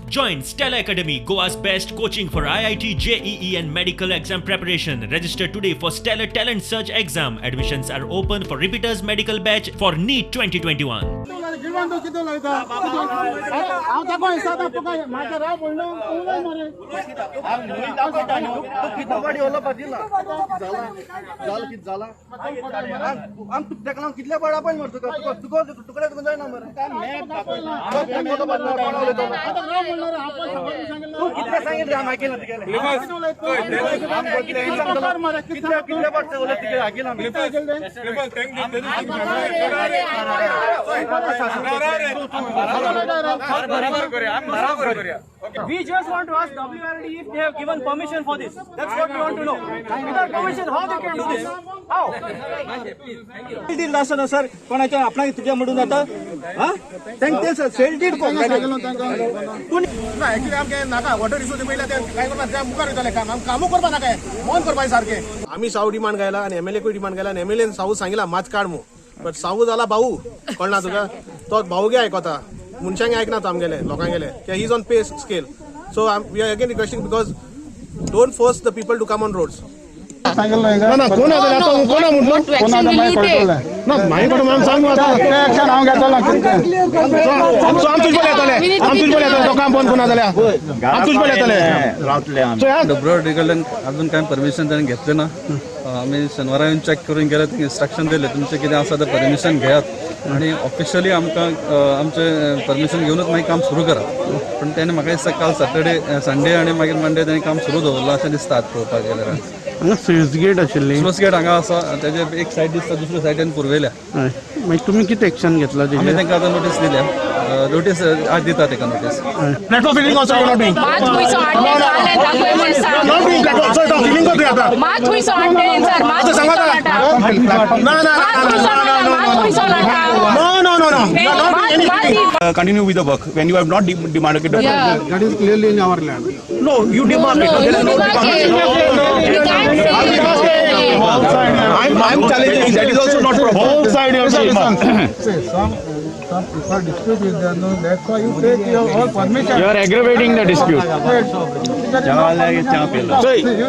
Join Stella Academy, Goa's best coaching for IIT, JEE, and medical exam preparation. Register today for Stellar Talent Search exam. Admissions are open for repeaters medical batch for NEET 2021. गिरवान तो कितें उलयता? हांव ताका दिसता तुका म्हाका राव म्हणलो उलय मरे. जालां, कितें जालां? आम तेका लागून कितले बळ आपय मरे तुका तुका तुका तुकडे तुका जायना मरे. आतां राव म्हणलो रे, हांव पळय सगळ्यांनी सांगितलं. तूं कितले सांगितलें आम आयकलां तुगेलें. कितें उलयता तूं? कितले कर मरे, कितें कितले कितले पाट उलयता तुगेलें आयकलां आमी. ऐकलें ते? We just want to ask WRD if they have given permission for this. That's what we want to know. Without permission, how they can do this? How? Deal नासतना सर कोणाच्या आपणाक तुज्या म्हणून जाता हा तांकां ते सेल डीड. सांगितलं तांकां. ना, एक्चुअली आमकां नाका वॉटर रिसोर्स पयल्या ते काय करपा त्या मुखार वयतले काम आमी कामूय करपा नाका, बंद करपा सारकें. आमी साव डिमांड घायला आनी एमएलए डिमांड घायला आनी एमएलएन सावू सांगिला मात काड मू, बट सावू जाला भाऊ, कळना तुका? तो भाऊ गे आयकता, मनशांक आयकना तो आमगेले लोकांगेले. He is on pay scale, so we are again requesting because don't force the people to come on roads. सांगितलं हांगा. ना, कोण आसा तो? कोण म्हणलो? कोण आतां मागीर कळटलें. ना, मागीर कोण मॅम सांग आतां. ते एक्शन हांव घेतलो कितें. सो आम तुजे येतले, आम तुजे येतले, तो काम बंद करना जाल्यार आम तुजे येतले. डब्ल्यू कडल्यान अजून कांय परमिशन ताणें घेतलें ना. आमी शेनवारा येवन चॅक करून गेले, तांकां इन्स्ट्रक्शन दिलें, तुमचें कितें आसा तें परमिशन घेयात आनी ऑफिशियली आमकां आमचें परमिशन घेवनूच मागीर काम सुरू करात. पूण तेणें म्हाका दिसता काल सॅटर्डे, संडे आनी मागीर मंडे तेणें काम सुरू दवरलां अशें दिसता. आतां पळोवपाक गेल्यार हांगा स्विस गेट आशिल्ली. स्लूस गेट हांगा आसा, तेजे एक सायड दिसता, दुसऱ्या सायडीन पुरवयल्या. हय, मागीर तुमी कितें एक्शन घेतला आमी तेजेर? तांकां आतां नोटीस दिल्या, नोटीस आज दिता तेका notice. Platform filling also you not doing. मात खुयचो हाडटे जालें दाखय म्हण सांग. Not doing platform. So तो फिलिंग करतोय आता. मात खुयचो हाडटे सर, मात आता सांगा खुयचो आता. नाटा. ना ना. मात खुयचो नाटा, मात खुयचो नाटा. No, you are not doing any मात Continue with the work when you have not demanded it. Yeah. That is clearly in our land. No, you demand it. No, There is you no demarcate. Demarcation. We can't say. I'm challenging. That is also not proper. Both side you have to See, some people dispute with them, no, that's why you take your all permission. You are aggravating the dispute. See, you